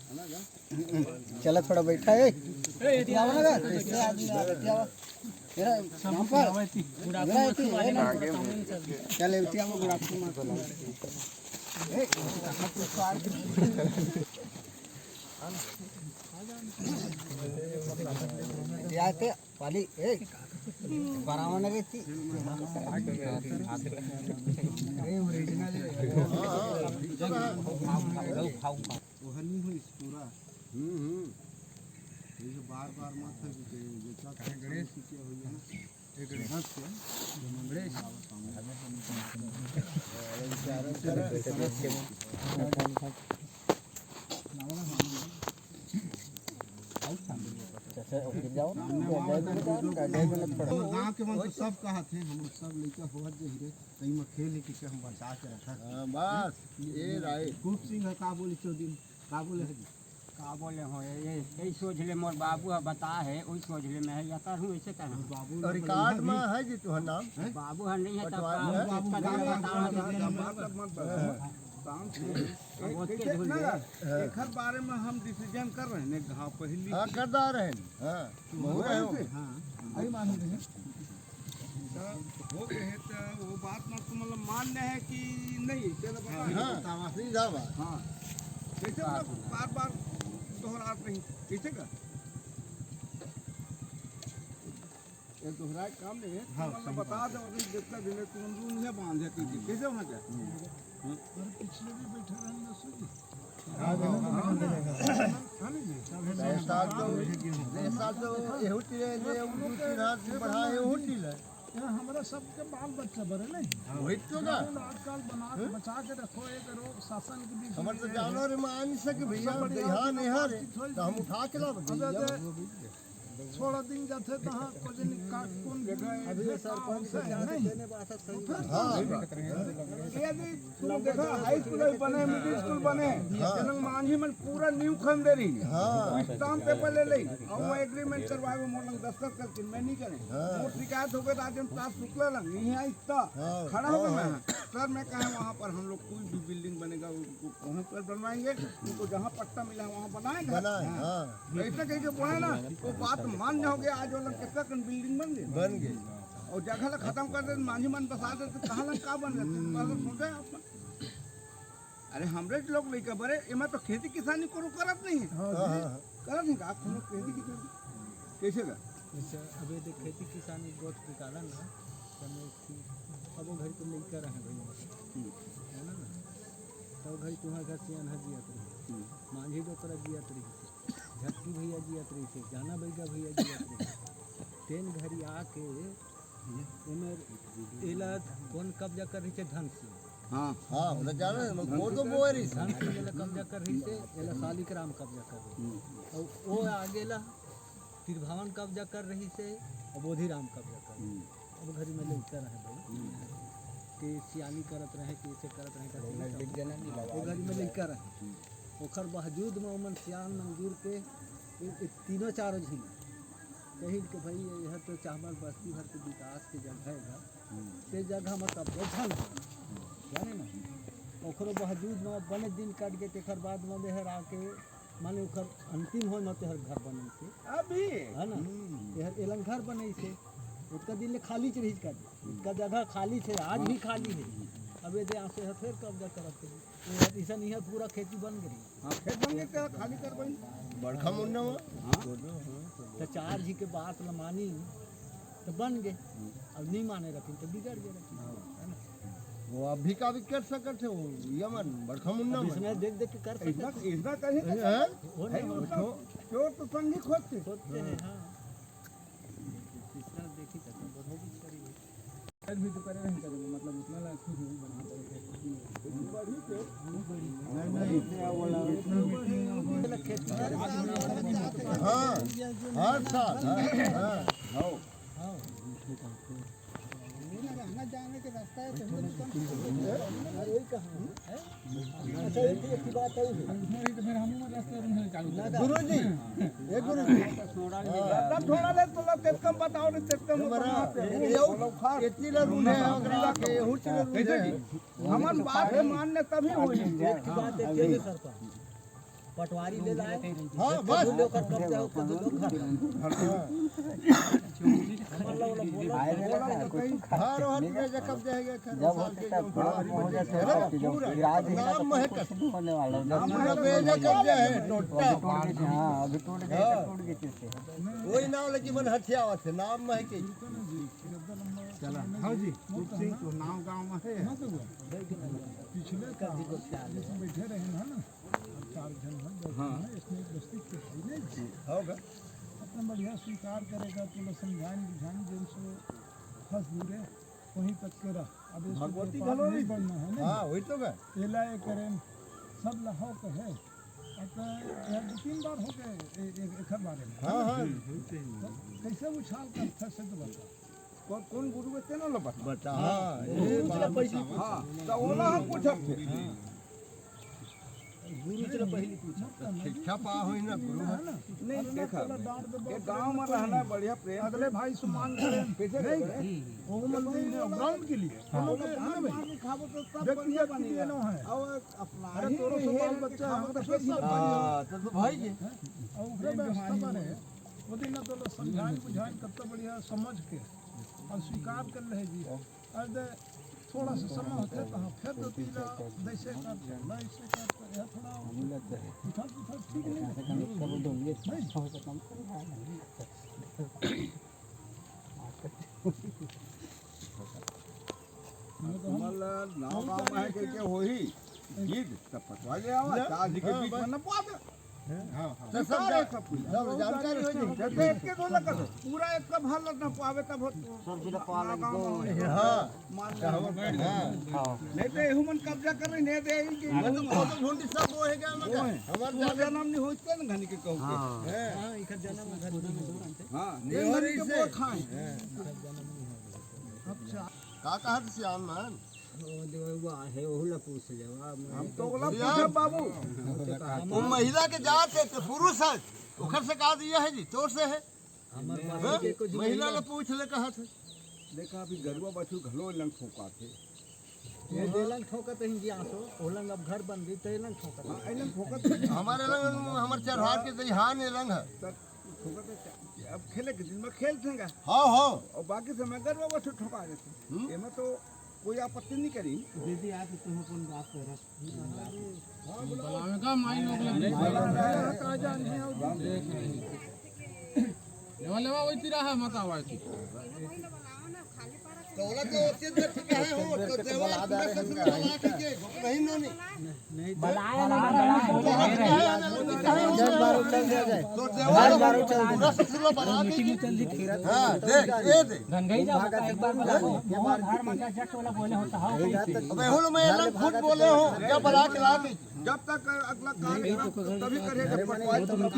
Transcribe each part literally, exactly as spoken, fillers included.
चला थोड़ा बैठा है। ए, एती आवा ना, इससे आदमी आ, एती आवा। मेरा नाम पर, मेरा एती, ए ना। चल, एती आवा, गुड आफ्टरनून। ए, या ते वाली, ए, बराबर ना रहती। ए, ओरिजिनल। ओहर नहीं होइस पूरा। हम्म, हम्म। ये जो बार-बार मत है कि जे, जे का गणेश जी के होइए ना। ये गणेश। गणेश। हमर गाँव के मन तो सब कहत हे, हमर सब लइका होवत जे हीरे, कहीं में खेल ही किसे हम बचा के रखत। हाँ, बस, ये राय। खूब सिंह का बोली चौधरी, का बोले है जी? का बोले हो, ये, ये, यही सोच ले मोर बाबू ह बता है, वही सोच ले मैं ह या करहूँ, ऐसे करहूँ। बाबू और रिकॉर्ड में है जी तुहर नाम? हैं? बाबू ह नहीं है, तब पटवारी का है? बाबू कितना का दिन बताओ, बाबू का बाबू नाम? काम से। अब वो कैसे के धुल ना, गए। एकर बारे में हम डिसीजन कर रहे हैं, हाँ, पहली। हाँ, कर दा रहे हैं, हाँ। हो रहे हो। हाँ, वही मान रहे हैं। तो हो गए हैं, तो वो बात ना तो मतलब मान्य है कि नहीं, चलो बता। हाँ, हाँ, सीधा बात। हाँ। कैसे मतलब बार-बार दोहरात नहीं, कैसे का? ये दोहराए काम नहीं है, हाँ, मतलब सही बता बात। दो, अभी जितना दिन है, तुम लोग नहीं बांध है, कैसे, कैसे होना चाहिए? हम्म। अरे, पिछले भी बैठे रहने दो, सुन। हाँ, हाँ, हाँ, हाँ। हाँ, नहीं, नहीं। ये साल तो, ये साल तो एहू टिले, ये उनकी रात से बढ़ा, एहू टिले। ये हमरा सबके बाल बच्चा बरे नहीं। वही तो ना। गाँव आजकल बना के, हाँ? बचा के रखो, ये करो, शासन की भी हमर तो सुनिए। जानवर मान सके भैया, सबसे बढ़िया ध्यान अपना यहाँ रे, बातचीत होई। तो हम उठा के लावे अब भैया। जैसे थोड़ा दिन जाथे तहाँ को जनी का, कौन अभी ये सरपंच से नहीं। हाँ। ये भी तुम देखा, हाई स्कूल भी बने, मिडिल स्कूल बने, हाँ। जनक मांझी मन पूरा न्यू खन दे रही है। हाँ। स्टाम्प पेपर ले ले, और वो एग्रीमेंट करवाए, वो मोर लंग दस्तखत करके मैं नहीं करे। हाँ। मोर शिकायत हो गए राजन प्रसाद शुक्ला लंग, यहीं आई इतना हाँ। खड़ा हो गया हाँ। मैं। सर, मैं कहा वहाँ पर हम लोग कोई भी बिल्डिंग बनेगा, उनको वहीं पर बनवाएंगे, उनको जहाँ पट्टा मिला है वहाँ बनाएंगे। बनाए, हाँ। हाँ। तो ऐसा कह के बोला ना, वो बात मान्य हो गया, आज वाला कितना कन बिल्डिंग बन गई। बन गई। और जगह ला खत्म कर दे, मांझी मन बसा दे, तो कहाँ लग का बन जाते? हम्म। बस सोचे आप। अरे, हमरे लोग लइका बरे, एमा तो खेती किसानी कोनो करत नहीं है। हाँ, हाँ, हाँ। करत नहीं का? आप कोनो खेती किसानी? कैसे का? जैसे अबे देख, खेती किसानी गोठ निकाला ना, तो मैं कि अब वो घड़ी तो लइका रहे भाई, हम्म। है ना? तो वो घड़ी तुम्हारे घर से अनहर जियत रही, हम्म। मांझी डोकरा जियत रही, झटकी भैया जियत रही थे, जाना बैगा भैया जियत रही। तेन घरी आके एमे एला कौन कब्जा कर रही थे? धन सिंह। हाँ। हाँ, ओला जाना है, मैं धन वो तो सिंह बोए रही। धन सिंह एला कब्जा कर रही थे, एला सालिक राम कब्जा कर रही। हम्म। और वो आगे ला त्रिभुवन कब्जा कर रही थे, और बोधी राम कब्जा कर रही। हम्म। अब घरी में लइका रहे भाई। हम्म। कि सियानी करत रहे, कि ऐसे करत रहे, करत रहे। वो घरी में लइका रहे। हम्म। ओकर बावजूद में ओमन सियान मन जुड़ के ए, ए, तीनों चारों झिन कहिन के भाई, ये तो चाहमल बस्ती भर के विकास के जगह है गा। हम्म। ते जगह में तब वो धन है। हम्म। जाने ना? ओकरो बावजूद में बने दिन कट गए, तेकर बाद में देहर आके, माने ओकर अंतिम होय में तेहर घर बनल के। अभी? है ना? हम्म। तेहर एलन घर बनई से। ओतका दिन ले खाली च रहिस कर। ओतका जगह खाली छे, आज भी खाली है। अब ये दे आसे है, फिर कब्जा करत है। तो ऐसा नहीं है, पूरा खेती बन गई। हाँ, खेत बन गए, तेरा खाली कर बन। बड़खा मुन्ना हुआ। हाँ। तो चार जी के बात ल मानी, तो बन गए। अब नहीं माने रखिन, तो बिगड़ गए रखिन। हाँ। है ना? वो अभी का भी कर सकत है, वो ये मन, बड़खा मुन्ना अब मन। इसने देख देख के कर सकत इतना, है। इतना कहीं कर हैं? सकत है। वो है, नहीं वो होता। चोर, चोर तो संगी खोजते। खोजते हैं, हाँ। इसका देखी तो बढ़ोगी करी। भी तो करे नहीं करेंगे, मतलब उतना ला खुद नहीं बना पाएंगे। नहीं, नहीं। हाँ, हर साल, हाँ, हाँ। हाँ। आना जाने के रास्ता है, तो हम लोग कम से कम यही कहा है। अच्छा, एक, एक बात और है। गुरु जी, ये गुरु जी। तब थोड़ा ले तो लोग तेज कम बताओ, नहीं तेज कम हमारा बताओ। ये, ये, ये चीला रूम है, अगर आके, ये चीला रूम है। हमन बात के मान्य तभी होई। एक बात है, केंद्र सरकार। पटवारी ले लाए। हाँ, बस। कभी लोग कर कब्जा हो, कभी लोग घर। हाँ। हमारा वाला बोला, बोला तो कहीं। हाँ, रोहन, मेजा कब्जा है क्या? जब होते तब पटवारी हो जाते हैं, है ना? सब चीज़। पूरा। फिर आज ही नाम महक। कुछ नहीं होने वाला है। नाम महक। मेजा कब्जा है, टोटा। टूट गई। हाँ, अभी टूट गई तो हाँ। टूट गई, किससे? वही नाम लेके मन हथियावत है, नाम महक। चला। हाँ जी, रूप सिंह तो नाम गाँव में है। पिछले साल जिसमें बैठे रहे हैं ना, चार झन ह, दस हाँ। झन ह, इसमें बस्ती के भाई नहीं जी। होगा। अपना बढ़िया स्वीकार करेगा, तो लो समझाएं, बुझाएं, जिनसे फंस दूरे, वहीं तक के रह। अब इसको भगवती व्यापार घलो नहीं नहीं। बढ़ना है, नहीं? हाँ, वही तो बा। एला ये करें, सब लहाव कहे। अब तो यार दो तीन बार हो गए, ए-, ए-, एक हर बारे में। हाँ, हाँ। तो कैसे उछाल कर फंसे तो बता। कौन, कौन गुरु के तेनो ला बता। बता, हाँ, हाँ, ये गुरु बात चला पहली बतावा। हाँ, तो ओला हम पूछब फिर। हाँ। गुरु चला पहली पूछब। तो शिक्षा पा होई ना गुरु। है ना? नहीं, अरे ना, देखा, चला डांट दे, ये बाप गाँव रे, में कोई रहना नहीं। बढ़िया प्रेम अगले से। भाई सम्मान करें। कैसे नहीं, करें? वो मन नहीं है, ग्राउंड के लिए। हाँ। हम लोग के, है ना भाई? मार के खाबो तो सब व्यक्ति, बढ़िया व्यक्ति बनेगा। लिए ना है। और अपना अरे ही तोरो ये सब बाल बच्चा, खाबो हम तो तो सब सब हाँ, तो, तो भाई जी। हैं? और ओकरे व्यवस्था बने। वो दिन ना तो लोग समझाएं, बुझाएं, कब तक बढ़िया समझ के और स्वीकार कर ले जी। और दे थोड़ा सा समय होते तो हाँ, फिर तो तीला जैसे कर, वैसे कर, तो यह थोड़ा उठा, उठा ठीक नहीं है। नहीं। तुम्हारा नाम, नाम है के, के होही? गिद्ध, तब पटवा ले आवा, ना, चार जी के हाँ, बीच में बस। नपवा दे। हाँ, हाँ। तो सब जा-, सब कुछ। सब जानकारी हो जाए। जब एक के दो लगा दो, पूरा एक का भार लग नपवावे तब हो। सब जिला पालन गाँव को। में हो। हाँ। मान ले। हाँ। नहीं तो एहू मन कब्जा कर रहे, नहीं दे ही के। मैं तो बहुत ढूंढी सब वो है क्या, मैं वो क्या? है। हमारे तू जाने जन्म नहीं होते ना घनी के कहू के। हाँ। हैं? हाँ, इकर जन्म घर में हो। हाँ, नहीं ये हो घनी रही के से। वो खाए। हैं। अच्छा। का कहा थी श्याम मान? वो जो वो आहे, ओहू ला पूछ लेवा। हम तो ओला श्याम। पूछब बाबू। वो महिला के जात है, तो पुरुष है, ओकर से का दिया है जी, तोर से है। हमर हैं? बाबू के कुछ महिला महिला ला पूछ ले, कहा थे। देखा, अभी गरुआ बछरू घलो लंग ठोका थे। ये दे लंग ठोकत हैं जी आंसू, ओ लंग अब घर बन गई, तो ये लंग ठोकत हैं। हाँ, ए लंग ठोकत हैं। हमारे लंग, हमर चरवार के दई, हाँ, ये लंग है। तब ठोकत हैं, अब खेले के दिन में खेल थेंगा। हाँ, हाँ। और बाकी समय गरुआ बछरू ठोका देते हैं। हम्म। एमे तो कोई आपत्ति नहीं करी। दीदी, आप तो अपन बात कर रहे। बुलावे का माई लोग ले। लेवा, लेवा, वही तिरा है, मत आवा ऐसी। तो ओला तो ओके देख के कहे हो, तो देवा पूरा ससुर वाला के के, नहीं, नहीं, नहीं। बुलाया ना, बुलाया। तो देवा पूरा ससुर वाला बना के। हाँ, देख, ये देख। गंगई जा, एक बार बुला। वो आधार मांगा, जट वाला बोले होता है, कैसे? अबे, हो लो, मैं अलग खुद बोले हो, जब बना के ला दी। जब तक अगला काम तभी करे, जब पटवारी तब तक।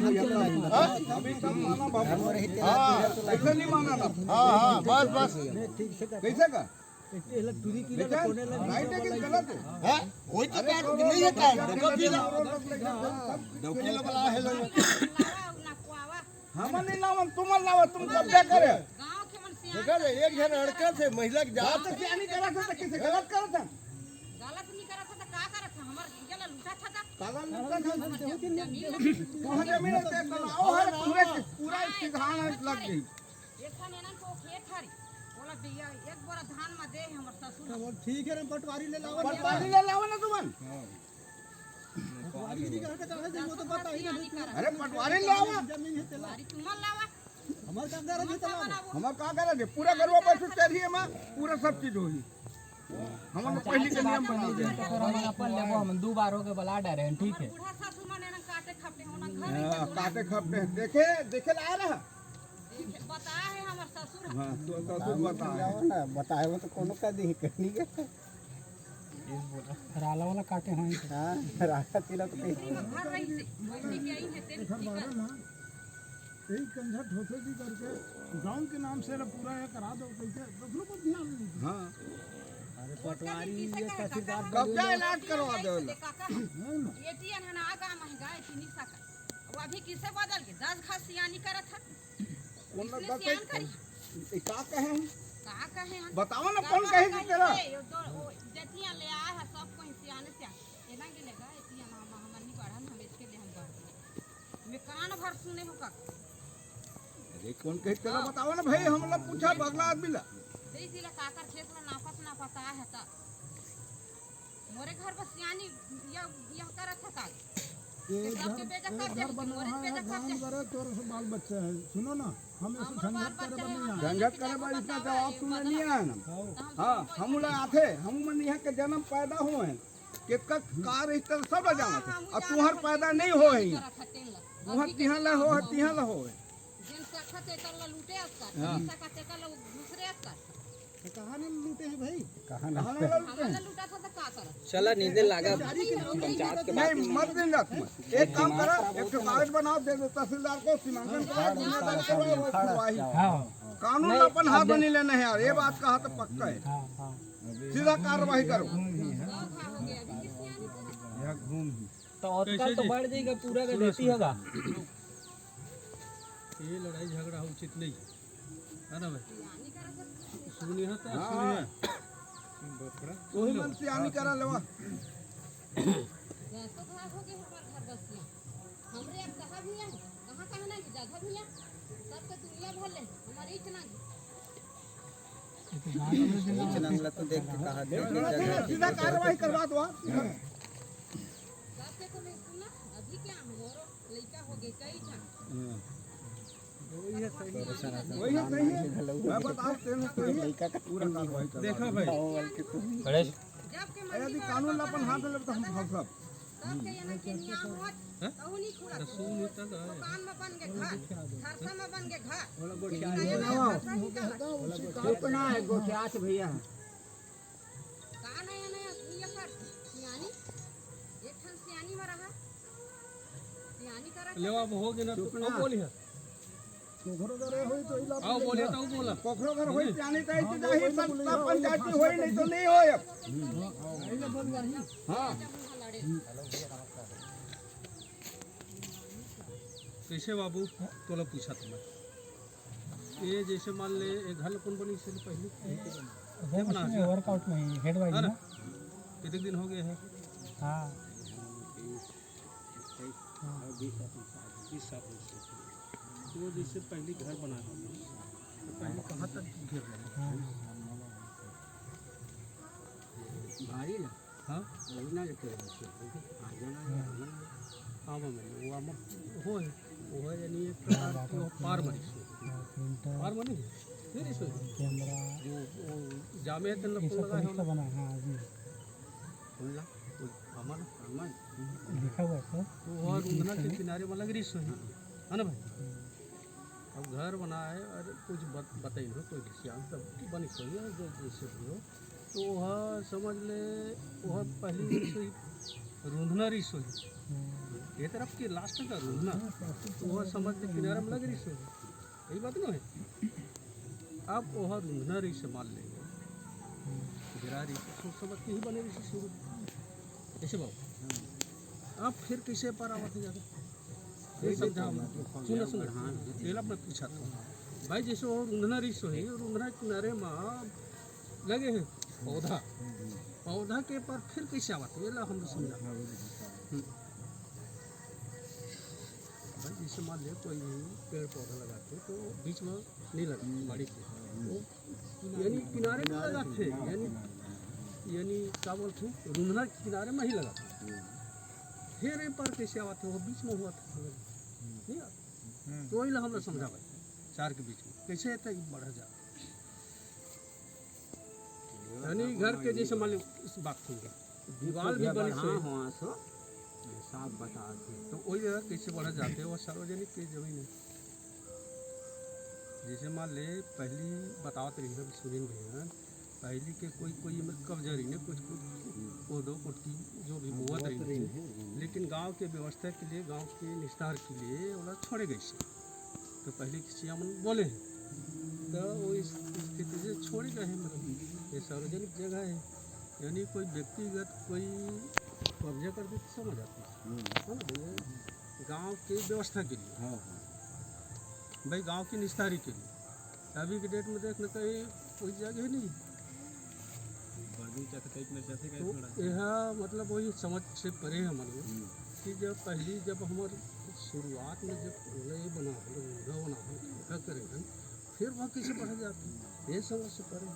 हाँ? अभी तब माना बाबू। हाँ। ऐसा नहीं माना ना। हाँ, हाँ, बस, बस। कैसे का? बेटा, राइट है कि गलत है? हाँ? वही तो कहा, नहीं है कहा, डौकी ला। डौकी ला बुला, हेलो। हमन नहीं लावन, तुमन लावा, तुम कब्जा करे। गाँव के मन सियान देखा रे, एक झन अड़कत हे, महिला के जात। बात तो सियानी करत हे, तो किसे गलत करत हे? गलत नहीं करत हे, तो का करत हे? हमर इनके ला लूटत हे, तो काला लूटत हे? हमर जमीन ला कहाँ जमीन है? तो लाओ है, पूरे, पूरा हाँ, सिधान है, लग गई। एक ठन एनन को खेत हरी, बोला भैया, एक बोरा धान में दे, हमर ससुर। तो बोल, ठीक है, हम पटवारी ले लावा। पटवारी ले लावा ना तुमन। हाँ। पटवारी जी कहाँ का चाहे थे, वो तो पता ही नहीं। अरे पटवारी ले आवा। जमीन है तेला। पटवारी तुमन लावा। हमार का गरज है तेला? हमार का गरज है? पूरा गरुआ बछरू चरिये मा, पूरा सब चीज होही। हमन तो पहली के नियम बना दे। तो फिर हमन अपन लेबो, हमन दू बार हो गए बला डरे हैं, ठीक है। बूढ़ा सासू मन एनन काटे खपटे होना घर हाँ, काटे खपटे हैं। देखे, देखे ला रहा। देखे, बताए है हमर ससुर। हाँ, तो ससुर बताए। बताए हो तो कोनो का देही करनी के। राला वाला काटे हैं। हाँ, राला तिला तो कहीं। घर रही से, वैसे के आई है, तेरे घर बारे में यही कंझट होते जी करके गांव के नाम से पूरा ये करा दो, कैसे दोनों को ध्यान नहीं दिया। हाँ। अरे पटवारी ये तहसीलदार कब्जा इलाज करवा दो। है ना? ये टियन है ना, आगा महंगा है, तीन सौ का। वो अभी किसे बदल के दस घास सियानी करत है। कौन इसने दस सियान करी। ए, का कहे हम? का कहे हम? बताओ ना, कौन कहे तेरा? ये दो, वो जतिया ले आए है, सब कोई सियाने सियान। एना के लेगा, एतिया ना हम, हमन नहीं बढ़न, हम इसके लिए हम बढ़। सुने हो का? अरे कौन कहे तेला बतावा ना भाई, हमला पूछा बगला आदमी ला। देख दिला काकर खेत ला नापत नापत आए हे त। मोरे घर बस सियानी यह, यह करत हे का? ये सबके घर, बेइज्जत ये कर घर देही, मोरे बनाना है, बेइज्जत कर गाँव देही। करे तोर से बाल बच्चा है। सुनो ना, हम ऐसे हमर बाल झंझट करे बच्चा बर है, नहीं हम आए। झंझट करे बर इतना बतावा जवाब है, सुनने नहीं आया ना। हाँ। तो हम हाँ, सुनबो हम नहीं उला करबो। आथे, हम मन यहाँ के जन्म पैदा हुए हैं। केतका का रही तेला सब ला जानत हे। हाँ, अब तुहर पैदा नहीं हो है। तुहर तिहाँ ला हो है, तिहाँ ला हो है। जेन सकत तेकर ला लूटे अस कर, हाँ। जेन सकत तेकर ला दूसरे अस कर। तो कहाँ ने लूटे हैं भाई? कहाँ ने लूटे हैं? हमन ला लूटा था तो का करत? चला नींदे लागा, पंचायत के बात नहीं, मत दिन रात में। एक काम करा, एक ठो कागज बनाओ, दे दो तहसीलदार को, सीमांकन करा, दुनिया भर के वो खुलवाही। हाँ। कानून ला अपन हाथ में नहीं लेना है यार, ये बात कहा तो पक्का है। हाँ, हाँ। सीधा कार्रवाई करो। यह घूम ही। तो आजकल तो बढ़ जाएगा, पूरा का देती होगा। ये लड़ाई झगड़ा उचित नहीं है, है ना भाई? सुनी है तो हाँ, सुनी है। हाँ। वही मन सियानी करा लेवा। हमरे अब कहा भी है, कहाँ कहाँ ना जगह भी है, सब तो दुनिया भर ले, हमारे इतना इच नंगला तो देख के कहा थे कि जगह सीधा कार्रवाई करवा दो आप। बात देखो, मैं सुना, अभी क्या हमारो लइका हो गए कई ठा। वही है सही है। मैं बताओ, तेरे सही है। पूरा कार्रवाई करवा देखो भाई। जब के अरे, अभी कानून ला अपन हाथ में लेबे तो हम फंसब। तब के एना के नियम होत, हैं? कहू नहीं खुला। तो सुन नहीं तक है। दुकान में बन के घर, खरसा में बन के घर। बोला गोठिया लेकिन नहीं आया ना। चुप ना है, गोठिया से भैया। का नया नया भैया कर? सियानी? एक ठन सियानी में रहा। सियानी करा लेवा, अब हो गया ना, चुप तो ना। अब बोली है। कोखरो घर होई तो इला आओ, बोले तो बोला। कोखरो घर होई, जाने तो ऐसे जाही, पर पंचायती होई, नहीं तो नहीं होई अब। हाँ। कैसे बाबू, तोला पूछा था मैं। ये जैसे मान ले, एक घर कौन बनी इससे पहले? वो बना उसमें दिया। Workout में ही, head wise है ना? ना? कितने दिन हो गए हैं? हाँ। हाँ। बीस साल हो गए। तो जैसे पहले घर बना था, तो पहले कहाँ तक घेर रहे हैं? हाँ। भारी ना? हाँ? वही ना लेते हैं, आ जाना है, हाँ। आना है। हाँ, मामा, वो आमा, वो है, वो है, यानी एक प्रकार की वो पार बनी सो। हाँ, printer, पार बनी? नहीं, नहीं सो। Camera। वो, वो जामे है, तेल ये सब लगा है। Furniture बना है, हाँ, जी। बोला, तो हमारा, हमारा। लिखा हुआ है, सर। तो वो ये, ये रुंधना के किनारे वाला ग्रीस है, है ना भाई? हम्म। अब घर बनाए और कुछ बत-, बताई हो, कोई भी सियान तब बनी सही है, जो जैसे भी हो। तो वह समझ ले, वह पहली रिसोई, रुंधना रिसोई। हम्म। ये तरफ के last का रुंधना, तो वह समझ ले किनारे में लग रिसोई। यही बात ना है। अब वह रुंधना रिसोई मान लेंगे। हम्म। गिरा रिसोई, सोच समझ के ही बने रिसोई शुरू। ऐसे बाबू। अब फिर कैसे पार आवत है ज्यादा? ये समझा हम। सुनो, सुनो। हाँ। ये ला मैं पूछा था। भाई, जैसे वो रुंधना रिसोई, रुंधना किनारे में लगे हैं पौधा। पौधा के पर फिर कैसे आवत है? ये ला हम समझा। हम्म। भाई, जैसे मान लिया कोई पेड़ पौधा लगाते तो बीच में नहीं लगा, बाड़ी के। वो यानी किनारे में लगाथे, यानी, यानी का बोलथे, रुंधना के किनारे में ही लगाथे। फिर ए पार कैसे आवत हे, वो बीच में होवत हे, नहीं आवत। तो वही ला हमला समझा भाई, चार के बीच में कैसे तक बढ़ जा। यानी घर के जैसे मान लो इस बात सुन के, दीवाल भी बनी से। हाँ, सो साफ बता थे। तो वही जगह कैसे बढ़ जाते, वो सार्वजनिक के जमीन है। जैसे मान ले, पहली बतावत रही है सुनील भैया, पहली के कोई, कोई में कब्जा रही ने, कुछ, कुछ कोदो, कुटकी, जो भी बोवत रही है। लेकिन गांव के व्यवस्था के लिए, गांव के निस्तार के लिए ओला छोड़े गए से। तो पहले किसी हमन बोले हैं, तो वो इस स्थिति से छोड़े गए हैं, मतलब, ये सार्वजनिक जगह है, यानी कोई व्यक्तिगत कोई कब्जा कर दे तो समझ आती है, है ना भैया? गांव की व्यवस्था के लिए, हाँ, हाँ। भाई, गांव की निस्तारी के लिए। अभी के date में देख न, कहीं कोई जगह नहीं। बगीचा के type में जैसे कहीं तो थोड़ा। यह मतलब वही समझ से परे है, मतलब, हम्म। कि जब पहली, जब हमारे शुरुआत में जब ओला ये बना हन, मुद्दा बना हन, खंडा करे हन, फिर वह कैसे बढ़ जाते? ये समझ से परे।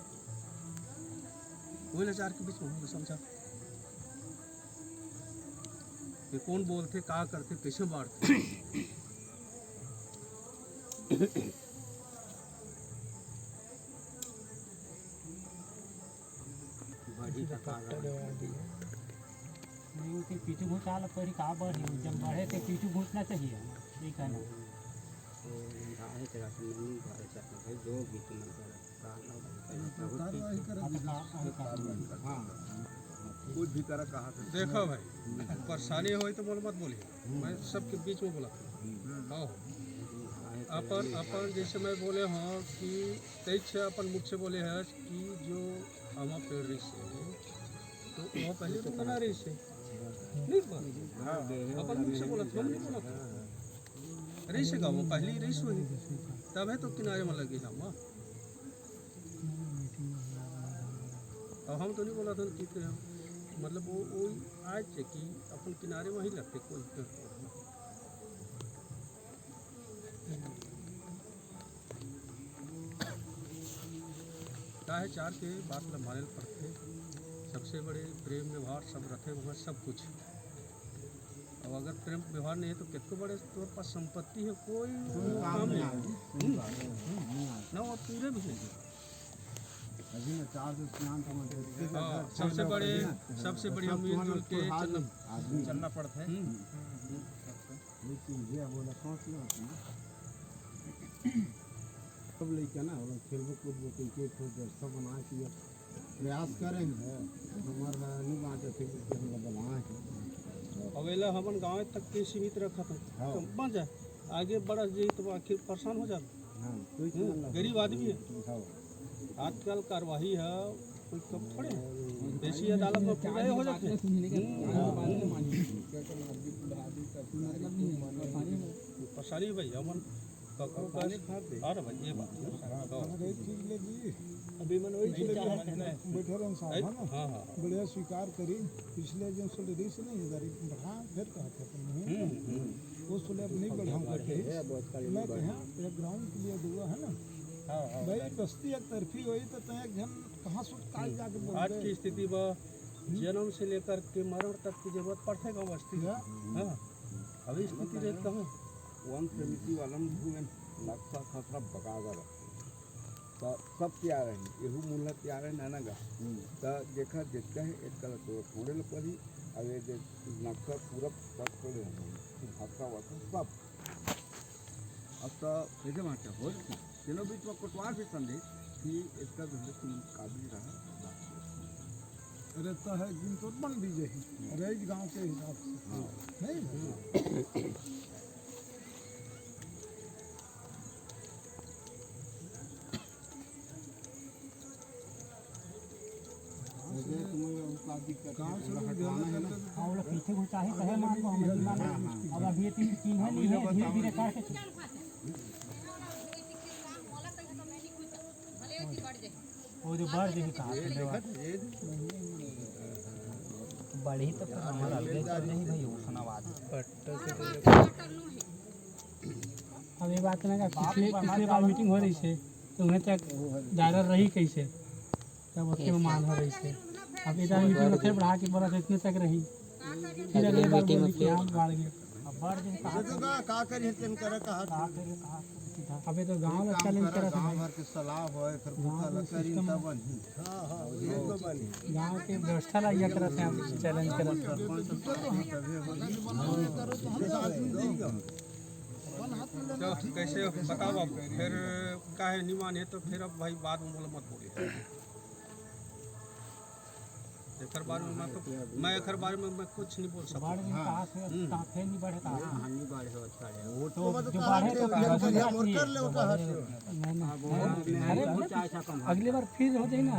कोई लाचार के बीच में हम समझा कि कौन बोलथे, का करथे, कैसे बाढ़थे। बढ़ी त का करही? नहीं, ओके पीछू घुसा ल पड़ी, का बढ़ी? जब बढ़े ते पीछू घुसना चाहिए, ठीक है ना? तो गाहे के रख, नहीं गाहे के रख, भाई, जो भी तुम कर, का ना भाई, कर, अब तो का, अब का, हाँ। कुछ भी करा, कहा से। देखो भाई, परेशानी होई तो बोल, मत बोलिए, मैं सबके बीच में बोला था। आओ। अपन, अपन जैसे मैं बोले हूँ कि तैं छे अपन मुख से बोले हस कि जो आमा पेड़ रहिसे, तो वो पहले तो बना रहिसे। नहीं बात। अपन मुख से बोला था, नहीं बोला था। रहिसे का वो पहली रहिस होही, तब है तो किनारे में लगे हम। अब हम तो नहीं बोला था कि थे हम, मतलब वो, वो आज से कि अपन किनारे में ही लगते कोई पेड़ पौधा। काहे चार के बात ल माने ल पड़थे। सबसे बड़े प्रेम व्यवहार सब रथे, वहाँ सब कुछ। अब अगर प्रेम व्यवहार नहीं है तो कितको बड़े तोर पास संपत्ति है, कोई वो काम नहीं है। हम्म। ना, वो पूरे भी नहीं है। अभी ना चार से स्नान तो मत करते। हाँ, सबसे बड़े, सबसे बढ़िया मिलजुल के चलना, आदमी चलना पड़ता है। हम्म। वही चीज है, अब ओला सोच लो अपना। सब लइका ना, ओला खेलबो कूदबो, क्रिकेट हो, व्यवस्था बना के प्रयास करेंगे। हमारा नहीं बांटे, फिर हम लोग बनाए हैं। अब एला हमन गाँव तक के सीमित रखत हन। हाँ। तो बन जाए, आगे बढ़ जाए तो आखिर परेशान हो जाए। हाँ, कोई हम्म, गरीब आदमी है। हाँ। आजकल कार्यवाही है, कोई कम थोड़े है। पेशी अदालत में पूरा हो जाते हैं। हम्म। परेशानी है भाई, हमन ककरो पास। अरे भाई, ये बात है। हाँ, हाँ। अभी मन वही चीज चाहत है ना। बैठे रहन साहब, है ना? हाँ, हाँ। बढ़िया स्वीकार करी। पिछले जो सो रहिस नहीं, इधर बढ़ा, फिर कहत है तुम। हम्म, हम्म। वो सुने अब नहीं बढ़ाऊंगा कहीं। मैं कहा, एक ग्राउंड के लिए दुआ है ना। हाँ, हाँ, भाई, बस्ती एक तरफी होई तो तय एक जन कहाँ सुट काल जाके बोल आज दे। की स्थिति में जन्म से लेकर के मरण तक की जरूरत पड़थे गाँव बस्ती में। हाँ। अभी स्थिति रहे कहाँ? वन समिति वाला में घूमे, नक्शा खसरा बकायदा रखथे। त सब तैयार है, एहू मुल्ला तैयार है, नाना गा। त जेखर जितना है, एक कला तो छोड़े ल पड़ी, अब ये जे नक्शा पूरा पकड़ ले हम, भाषा वासा सब। अब तो कैसे बांटे हो, तीनों बीच में कोटवार भी संदेश कि इसका जो है तुम काबिल रहा, बात करो। अरे तो है, एक दिन तो बन भी जाए, अरे एक गांव के हिसाब से। हाँ। नहीं? गाँव से लोग हटवाना है ना। हाँ, वो लोग पीछे को चाहे कहे मान लो, हम नहीं माने। अब अभी ये तीन, तीन है, नहीं है, धीरे धीरे करके। वो जो बढ़ जाए कहाँ से लेवा। बढ़ी तो फिर हमारा अलगे चल रही भाई, उसना बात। अब ये बात ना, पिछले, पिछले बार मीटिंग हो रही से, तो उन्हें तक दायरा रही कैसे? तब उसके मान हो रही से। अब इधर मीटिंग में फिर बढ़ा के बोला तो इतने तक रही। फिर अगले बार बोली कि हम बढ़ गए। अब बढ़ गए कहाँ से? का, का करिए, तेन करे कहा। का करे कहा से सीधा। अबे तो गांव में चैलेंज करत है। गांव भर के सलाह होए, फिर गांव कुत्ता में लकड़ी सिस्टम तब बनी। हाँ, हाँ, ये तो बनी। गांव के व्यवस्था ला ये करत है, चैलेंज करत है। तो कैसे बताओ अब? फिर काहे नहीं माने तो फिर अब भाई बाद में बोलो, मत बोलिए। एकर बारे में मैं तो, मैं एकर बारे में मैं कुछ नहीं बोल सकता। बढ़ नहीं कहा से, हम्म। काफे नहीं बढ़े कहा। हाँ, नहीं बढ़े हो, अच्छा है। वो तो तो जो कहा बढ़े से तो कहा से मोर कर ले, वो कहा से। नहीं, नहीं। अरे, अगले बार फिर हो जाए ना,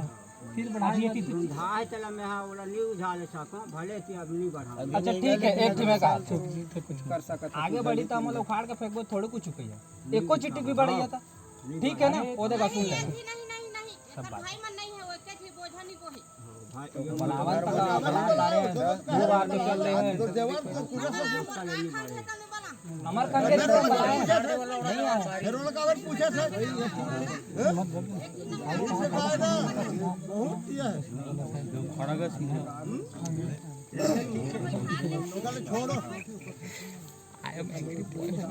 फिर बढ़ा दिए कि उधार चला में, हाँ, ओला नहीं उधार ले सका, भले कि अब नहीं बढ़ा। अच्छा, ठीक है, एक ठो मैं कहा, कुछ कर सकत आगे बढ़ी तो हम लोग उखाड़ के फेंकबो, थोड़े कुछ कहिए। एको चिट्ठी भी बढ़िया था। ठीक है ना? वो देखा, सुन ले। नहीं, नहीं, नहीं, नहीं। सब बात। भाई मन नहीं है, वो के थी बोझा नहीं को है। हाँ, भाई, तो बनावल तो का बना, बना रहे हैं। वो बात तो चल रहे हैं। तो देवर को पूरा सब लोग खान से कल बना। हमार कांग्रेस से नहीं आया। फिर उनका अगर पूछे थे, हैं? इससे कहा ना, बहुत किया है। हम्म? उनका ले छोड़ो।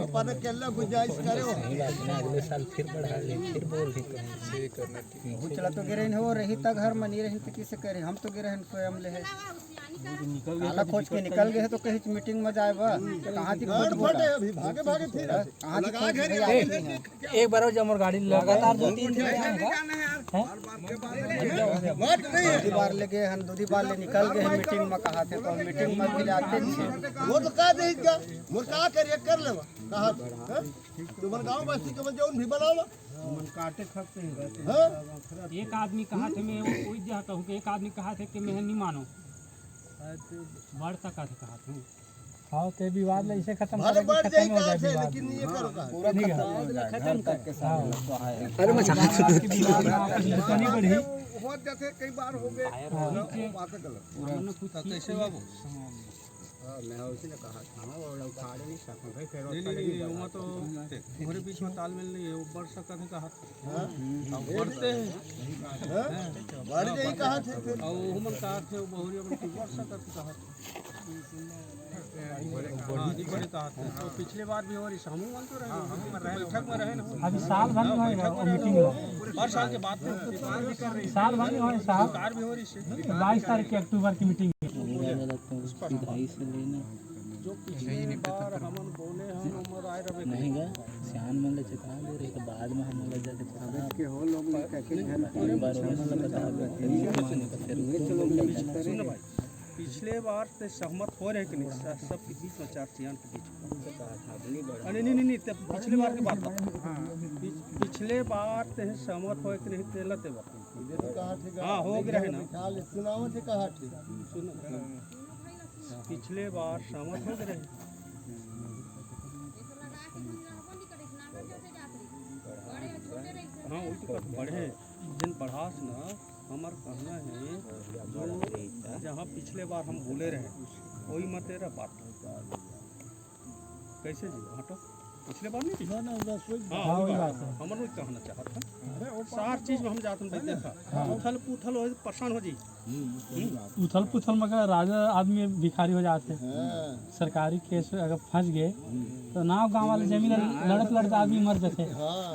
अपन अकेला गुंजाइश करे हो। सही बात है ना, अगले साल फिर बढ़ा ले, फिर बोल दे कहीं। वो चला तो गिरे हो रही, त घर में नहीं रही, त किसे करे? हम तो गिरे हैं, स्वयं ले है। काला खोज के निकल गए तो कहीं मीटिंग में जाए बा, कहाँ थी खोज गाड़ फटे बोला? अभी, भागे भागे फिर। कहाँ थी लगा खोज घर बोला? एक, एक बार और जब मोर गाड़ी लगातार दो तीन दिन आएगा। हैं? बात नहीं है। दूधी बार ले गए हन, दूधी बार ले निकल गए हैं मीटिंग में, कहा थे तो मीटिंग में भी जाते थे। वो तो कह दे क्या? मोर का करिए, कर लेवा। कहा थे, हैं? तुम्हारे गाँव वासी के बच्चे उन भी बनावा। काटे खपते हैं। हाँ? एक आदमी कहा थे, मैं वो, वही जहाँ कहूँ कि एक आदमी कहा थे कि मैं नहीं मानो। बढ़ तक कहा थे। हाँ, ते विवाद ले इसे खत्म भले करे, बढ़ खत्म जाए हो कहा जाए थे, विवाद। लेकिन ये करो कहा। पूरा ठीक है। खत्म हो जाए, घर तक के साथ हाँ। अरे मैं चाहता हूँ आपकी विवाद में आपकी दुश्मनी बढ़ी। हो जाते कई बार हो गए। हाँ। वो बात गलत। पूरा हमने कुछ तो चीज़ कैसे बाबू? हाँ, मैं उसी ने कहा था, हाँ, वो लोग उखाड़े नहीं सकते भाई, फिर नहीं, उसका नहीं, लेकिन नहीं, वो तो तुम्हारे बीच में तालमेल नहीं है, वो बढ़ सकता था कहा। हाँ? अब बढ़ते हैं। हाँ? बढ़ जाई कहा थे फिर। और वो मन कहा थे, वो बहुरिया मन की बढ़ सकता था कहा। हाँ, नहीं बढ़े कहा थे। तो पिछले बार भी हो रही, हम मन तो रहे, बैठक में रहे ना। अभी साल भर नहीं होएगा वो मीटिंग में। हर साल के बाद में। साल भर नहीं होएगा साहब। सरकार भी हो रही से। बाईस तारीख के अक्टूबर की मीटिंग है। जो पिछले बार हमन बोले हन, ओमन राय रवे नहीं गा, सियान मन ले चेता दे रहे, तो बाद में हम लोग जाके चेता के हो लोग ने कह के घर पर बार ओमन ला बता दो, फिर ये तो माने तो फिर ये तो लोग नहीं सुन भाई, पिछले बार ते सहमत हो रहे कि नहीं? स-, सबके बीच में, चार सियान के बीच में। अरे नहीं, नहीं, नहीं, ते पिछले बार की बात बता। पिछ-, पिछले बार ते सहमत हो कि नहीं, तेला ते बता। हाँ, हो गए रहे ना। सुनाओ थे कहा थे। सुन, पिछले बार सहमत हो गए रहे। हाँ, वही तो बात बढ़े, जिन बढ़ास ना, हमार कहना है, जो जहाँ पिछले बार हम बोले रहे, वही मत तेरा बात। कैसे जी, हटो, पिछले बार नहीं? ना, ना, बस वही हाँ, हाँ, वही वही बात। बात है। हमर वही कहना चाहत है। अरे, वो सार चीज में हम जात में देखा, हाँ। उथल पुथल हो, परेशान हो जी। उथल पुथल में का राजा आदमी भिखारी हो जाते। हाँ। सरकारी केस अगर फंस गए, तो नाव गांव वाले जमीन लड़त लड़त आदमी मर जाते। हाँ।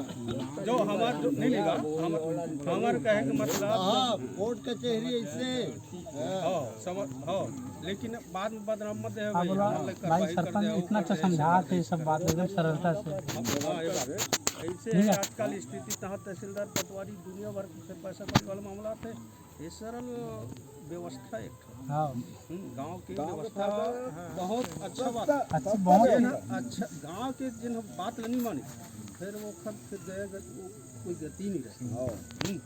जो हमार जो, नहीं, नहीं, हम-, हमार कहे के मतलब हाँ, कोर्ट कचहरी ऐसे। हाँ, समझ, हाँ, लेकिन बाद में बदनाम मत दे हाँ, भाई, बोला, हमार लगे भाई, कार्रवाई कर सरपंच दे, इतना वो अच्छा कर दे, ऐसे समझाते कर दे। सब बात एकदम सरलता से। हाँ, ये बात। ऐसे ठीक है। आजकल स्थिति तहाँ तहसीलदार पटवारी दुनिया भर से पैसा कमाने वाला मामला थे। ये सरल व्यवस्था एक ठो। हाँ। हम्म, गाँव की गाँव के व्यवस्था फायदा बहुत अच्छा बात। अच्छा, बहुत ये ही ना, अच्छा, गाँव के जिन बात नहीं मानी, फिर वो खत फिर गए, गए, वो कोई गति नहीं रहे। हाँ। हम्म।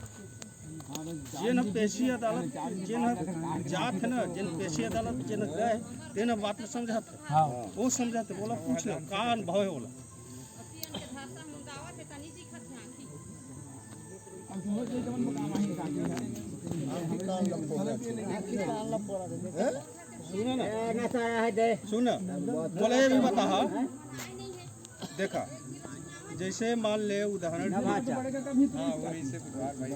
जेन पेशी अदालत, जेन जात है ना, जेन पेशी अदालत, जेन गए, तेन बात समझाते। हाँ। वो समझाते, बोला, पूछ लो, का अनुभव है, बोला। सुनो ना। सुनो। बोले, ये भी बता, हाँ। देखा, जैसे मान ले उदाहरण के लिए, हाँ, वही से बुखार भाई,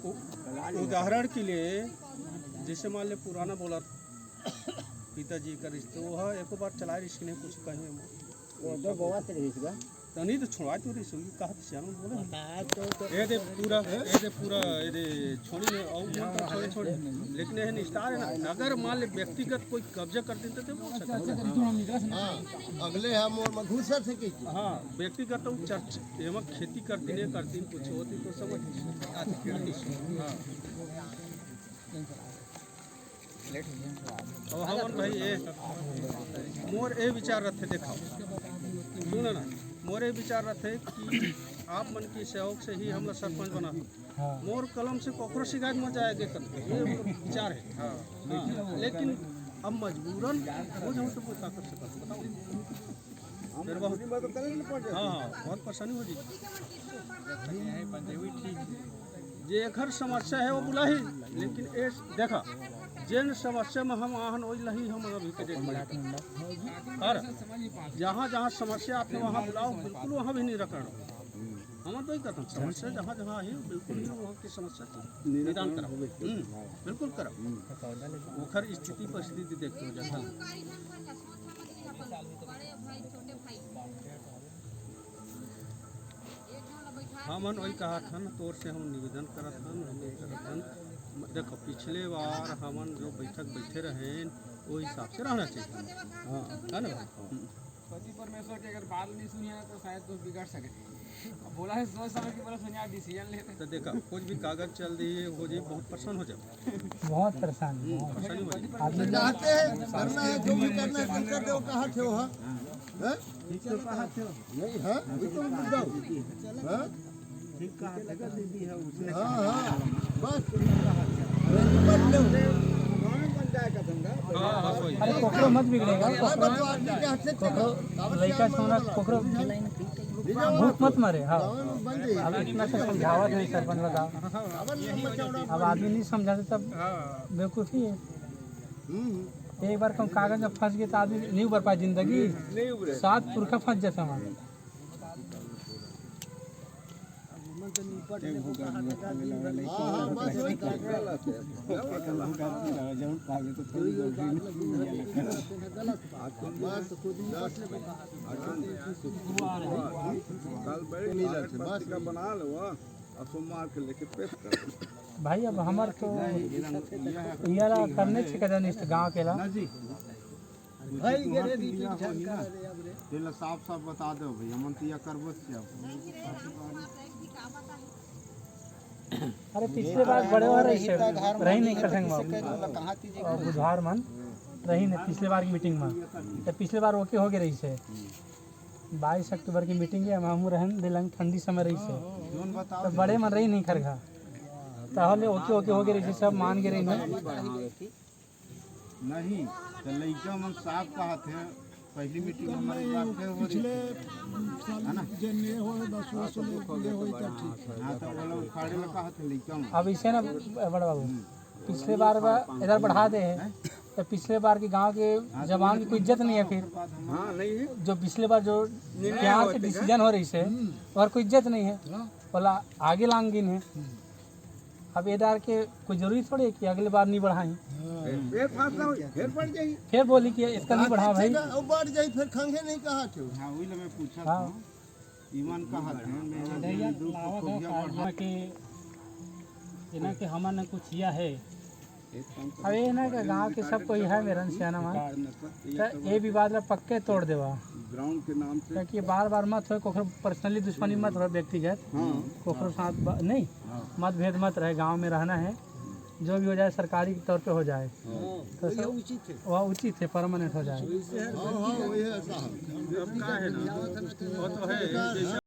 उ-, उदाहरण के लिए, जैसे मान ले पुराना बोला, पिताजी का रिश्ते, वो है, एको बार चला रिश्क नहीं कुछ कहीं। वो दो बोआ से रिश्क। तनी तो छोड़ा तो रिश्क, कहा तो सियान बोले। ये दे पूरा, ये दे पूरा, ये दे छोड़ी ने, और तो छोड़ी, छोड़ी। लेकिन ये निस्तार है ना, अगर मान ले व्यक्तिगत कोई कब्जा कर देते तो बोल सकते हैं। हाँ, अगले हम और में घुस सके। हाँ, व्यक्तिगत तो चर्च, एवं खेती करती नहीं करती, कुछ होती तो समझ। हाँ। और हमन भाई, ए, मोर ए विचार रथे, देखा, सुनो ना, मोर ए विचार रथे कि आप मन के सहयोग से ही हमला सरपंच बना। हाँ। मोर कलम से ककरो शिकायत मत जाए दे कर, ये मोर विचार है। हाँ। लेकिन अब मजबूरन हो जाऊँ तो कोई का कर सकत, बताओ। फिर बहुत, हाँ, हाँ, बहुत परेशानी हो जी। जे एकर समस्या है वो बुलाही, लेकिन ए देखा, जेन समस्या में हम आहन, ओई लही हम अभी के डेट में। और जहाँ जहाँ समस्या आथे, वहाँ बुलाओ, बिल्कुल वहाँ भी निराकरण हो। हम तो ही कहते हैं, समस्या जहाँ जहाँ आई, बिल्कुल ही वहाँ की समस्या के निदान करो। हम्म, बिल्कुल करो। ओखर स्थिति परिस्थिति देख के हो जाता है। हमन वही कहत हन, तोर से हम निवेदन करत हन, हम ये करत हन। देखो, पिछले बार हमन जो बैठक बैठे रहेन, वो हिसाब से रहना चाहिए। हाँ। है ना? हम्म। पति परमेश्वर के अगर बात नहीं सुनिया तो शायद कुछ बिगड़ सके। अब बोला है, सोच समझ के बोला, सुनिया, डिसीजन लेते। तो देखा, कुछ भी कागज चल रही है, हो जाए, बहुत परेशान हो जाए। बहुत परेशान, हम्म, बहुत। परेशानी हो जाए। आप तो चाहते हैं, करना है, जो भी करना है, तुम कर दो, कहा थे हो, हाँ? हैं? नहीं, हाँ? ये तो मुद्दा हो। हाँ? हाँ, हाँ, बस। अरे, निपट लो। अरे, कोकरो मत बिगड़ेगा, हाँ, कोकरो, बस, तो आदमी के हाथ से कोकरो, लइका सोना, कोकरो भूख मत मारे, हाँ। गाँव में बन जाइए। अब इतना से समझावा दे सरपंच बता। अब आदमी नहीं समझाते तब बेवकूफ़ी है। हम्म। एक बार कहूँ कागज में फंस गए तो आदमी नहीं उबर पाए जिंदगी। नहीं उबरे। सात पुरखा फंस जाता हमारे। हाँ, हाँ, बस वही तो। बस, कल बड़े नहीं जाते, बस। का बना लो, अब सोमवार के लेके पेश कर। भाई, अब हमार तो ये ला करने छे कदा निष्ठ गाँव के ला। ना जी। भाई, गे रे, दी जानकार रे, अब रे। तेला साफ साफ बता दो भाई, हमन तो या करबो से अब। अरे, पिछले बार बड़े हो रही से, रही नहीं कर संग बाबू। और बुधवार मन रही नहीं, पिछले बार की मीटिंग में, तो पिछले बार ओके हो गए रही से। बाईस अक्टूबर की मीटिंग है, हम, हम रहन दिलंग ठंडी समय रही से, तो बड़े मन रही नहीं खरखा, तो ओके ओके हो गए रही से, सब मान गए रही नहीं। नहीं, तो लइका मन साफ कहत हे, पहली मीटिंग में हमन बात फेर हो रही। पिछले साल है ना? जन ये हो, दस वर्ष ले, ये हो, तो ठीक है। हाँ, तो वो लोग उखाड़े में कहत हे लइका मन। अब इसे ना, बड़ा बाबू, पिछले बार बा-, इधर बढ़ा दे है, तो पिछले बार के गांव के जवान की कोई इज्जत नहीं है फिर। हाँ, नहीं है। जो पिछले बार जो प्यार से डिसीजन हो रही से, और कोई इज्जत नहीं है। बोला, आगे लांग गिन है। अब ये डार के कोई जरूरी थोड़ी है कि अगले बार नहीं बढ़ाई। हाँ। फिर, फिर फासला हो जाए, फिर बढ़ जाए। फिर बोली कि इसका नहीं बढ़ा भाई। वो बढ़ जाए, फिर खंगे नहीं कहा क्यों? हाँ, वही ले मैं पूछा हाँ। था। ईमान कहा था, मैं यहाँ भैया, दो लावा था, खुफिया बढ़ा। कि इन्हें कि हमन ने कुछ किया है। अब ये ना कि गांव के सब कोई है मेरन सियाना मन, तो ये विवाद ला पक्के तोड़ देवा। ग्राउंड के नाम से। ताकि बार बार मत होए, कोखरो पर्सनली दुश्मनी मत होए व्यक्तिगत, हाँ। कोखरो साथ ब-, नहीं, हाँ। मतभेद मत रहे, गांव में रहना है, जो भी हो जाए सरकारी के तौर पे हो जाए, हाँ। तो वही सब उचित है। वह उचित है, परमानेंट हो जाए। हाँ, हाँ, वही है, ऐसा है। अब का है ना, वो तो है, जैसे